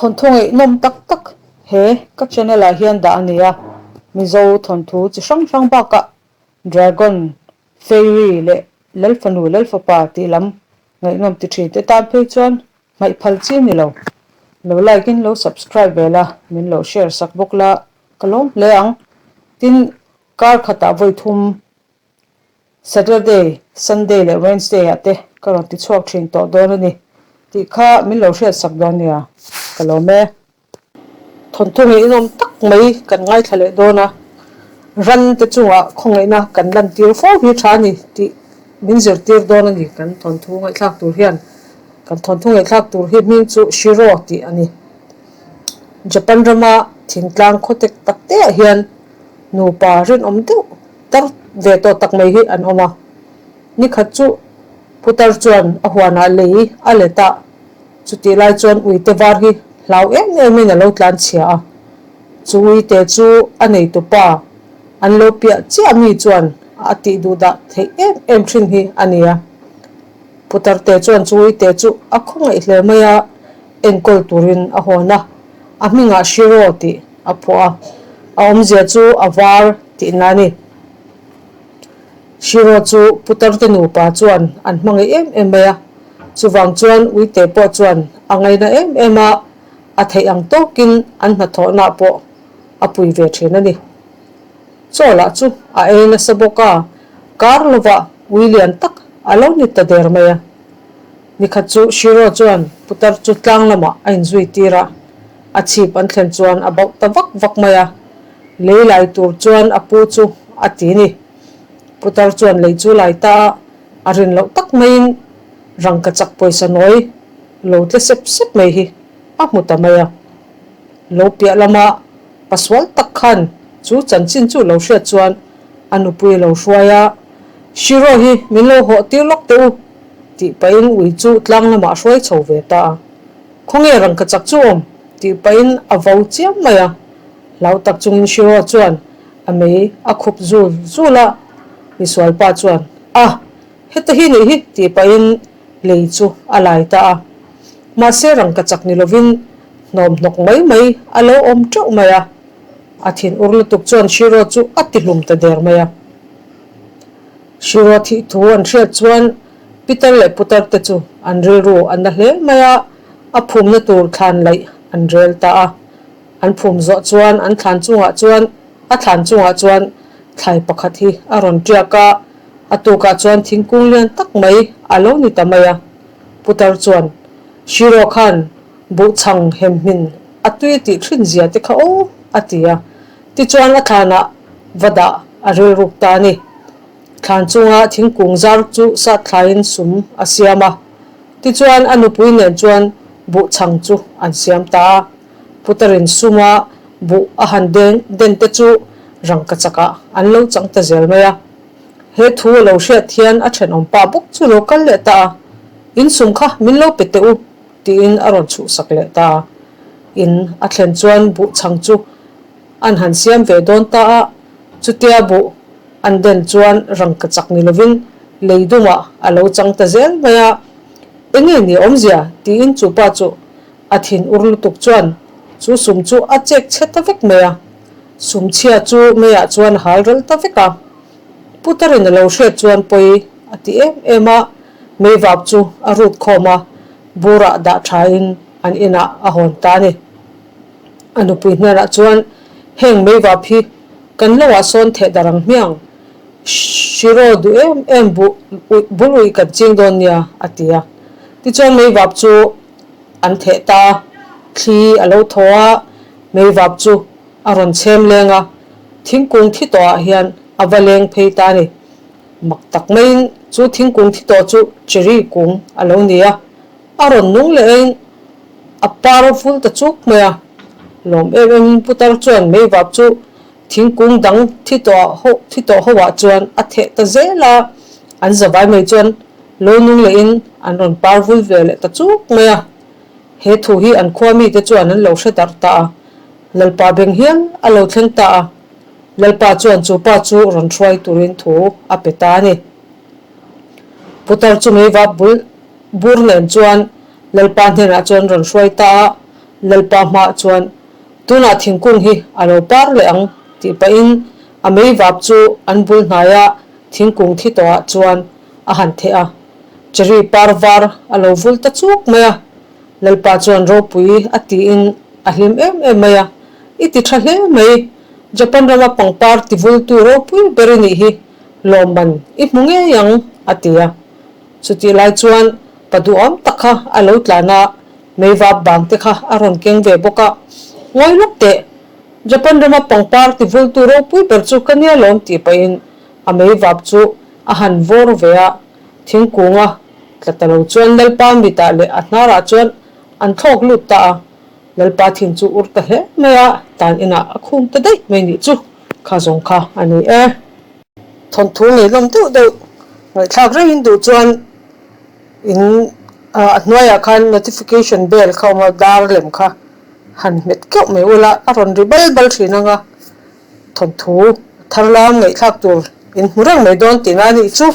Thawnthu ngaihnawm tak tak he ka channel ah hian dah a ni a, Mizo thawnthu chi hrang hrang bakah Dragon, Fairy leh Lalfanu Lalfapa tih lam ngaihnawm ti thin te tan phei chuan hmaih phal chi a ni lo. Lo like in lo subscribe ve la, min lo share sak bawk la ka lawm hle ang. Tin, kar khatah vawi thum Saturday, Sunday leh Wednesday ah te ka rawn ti chhuak thin tawh dawn a ni tih kha min lo hriat sak dawn nia, ka lawm e. Thawnthu ngaihnawm tak mai kan ngaithla leh dawn a, ran te chungah khawngaihna kan lantir fo hi tha a ni tih min zirtir dawn a ni kan thawnthu ngaihthlak tur hian. Kan thawnthu ngaihthlak tur hi hming chu Shiro tih a ni. Japan rama thingtlang khawtek tak te ah hian nupa rinawm deuh tar ve tawh tak mai hi an awm a. Nikhat chu putar chuan a huanah lei a let a, chutih lai chuan uite var hi hlau em emin a lo tlan chhia a. Chu uite chu a neitupa an lo piah chiah mi chuan a tih duh dah theih em em thin hi a ni a. Putarte chuan chu uite chu a khawngaih hle mai a, enkawl turin a hawn a, a hmingah Shiro tih a phuah a, a awmzia chu a var tihna a ni. Shiro chu Putarte nupa chuan an hmangaih em em mai a, chuvang chuan uite pawh chuan a ngaina em em a, a theih ang tawkin an hnathawhnaah pawh a pui ve thin a ni. Chaw lah chu a ei nasa bawk a, kar lovah ui lian tak a lo ni ta der mai a. Nikhat chu Shiro chuan putar chu tlang lamah a inzui tir a, a chhip an thlen chuan a bauh ta vak vak mai a, lei lai tur chuan a pu chu a ti ni. Putar chuan lei chu lai ta a, a rin loh tak maiin rangkachak pawisa nawi lo tle sep sep mai hi a hmu ta mai a. Lo piah lama pasual tak khan chu chanchin chu lo hriat chuan a nupui a lo hruai a, Shiro hi min lo hawh tir lawk teh u, tih pahin ui chu tlang lamah a hruai chho ve ta a. Khawnge rangkachak chu awm? tih pahin a vo chiam mai a. Hlau tak chungin Shiro chuan a mei a khup zul zul a, misualpa chuan, A! Heta hi nih hi, tih pahin lei chu a lai ta a. Mahse rangkachak ni lovin hnawm hnawk mai mai a lo awm teuh mai a. A thin ur lutuk chuan Shiro chu a ti hlum ta der mai a. Shiro thih thu an hriat chuan Pitar leh Putar te chu an rilru a na hle mai a, a phumna tur thlan laih an rel ta a. An phum zawh chuan an thlan chungah chuan a thlan chungah chuan thlai pakhat hi a rawn tiak a, a tukah chuan thingkung lian tak mai a lo ni ta mai a. Putar chuan Shiro khan Buhchang hemhmin a tui tih thin zia te kha aw a ti a, tichuan a thlanah va dah a rilruk ta a ni. Thlan chunga thingkung zar chu sat thlaiin sum a siam a, tichuan a nupui nen chuan buhchang chu an siam ta a. Putarin suma buh a han deng den te chu rangkachakah an lo chang ta zel mai a. He thu a lo hriat hian a thenawmpa bawk chu lo kal leh ta a, Insum kha min lo pe teh u. Tiin a rawn chhuhsak leh ta. In a thlen chuan buhchang chu an han siam ve dawn ta a, chutia buh an den chuan rangkachak ni lovin lei dumah a lo chang ta zel mai a. Enge ni awmzia? tiin chu pa chu a thin ur lutuk chuan chu sum chu a chek chhe ta vek mai a. Sum chhia chu meiah chuan a hal ral ta vek a. Putarin a lo hriat chuan pawi a ti em em a, Meivap chu a rut khawm a, burah dah thain an inah a hawn ta a ni. A nupui hnenah chuan, Heng meivap hi kan lo ah sawn theh darh ang hmiang, Shiro duh em em buh bul uih kan ching dawn nia, a ti a. Tichuan meivap chu an theh ta a, thli a lo thaw a, meivap chu a rawn chhem leng a, thingkung thi tawhah hian a va leng phei ta a ni. Mak tak maiin chu thingkung thi tawh chu cherry kung a lo ni a, a rawn nung leh in a par vul ta chuk mai a. Lawm em em in putar chuan meivap chu thingkung dang thi tawh ho thi tawh ho ah chuan a theh ta zel a, an zavai mai chuan lo nung leh in an rawn par vul ve leh ta chuk mai a. He thu hi an khua mite chuan an lo hre darh ta a, Lalpa beng hial a lo thleng ta a. Lalpa chuan chu pa chu rawn hruai turin thu a pe ta a ni. Putar chu meivap bul bur nen chuan Lalpa hnenah chuan rawn hruai ta a. Lalpa hmaah chuan, Tunah thingkung hi a lo par leh ang, tih pahin a meivap chu an bul hnaia thingkung thi tawhah chuan a han theh a. Cherry par var a lo vul ta chuk mai a. Lalpa chuan ropui a tiin a hlim em em mai a, I ti tha hle mai, Japan rama pangpar ti vultu ropui ber i nih hi, lawmman i hmu ngei ang, a ti a. Chutih lai chuan pa duhawm tak kha a lo tlan a, meivap bang te kha a rawn keng ve bawk a, Ngawi lawk teh, Japan rama pangpar ti vultu ropui ber chu ka nia lawm tih pahin a meivap chu a han vawr ve a, thingkunga tla ta lo chuan Lalpa mitah leh a hnarah chuan an thlawk lut ta a, Lalpa thin chu ur ta hle mai a, tan inah a khum ta daih mai nih chu kha zawng kha a ni e. Thawnthu ngeihlawm deuh deuh ngaihthlak rengin duh chuan in a hnuaiah khan notification bell kha awm a, dar lem kha han hmet keuh mai ula a rawn ri bal bal thin ang a, thawnthu thar lam ngaihthlak tur in hmu reng mai dawn tihna a nih chu.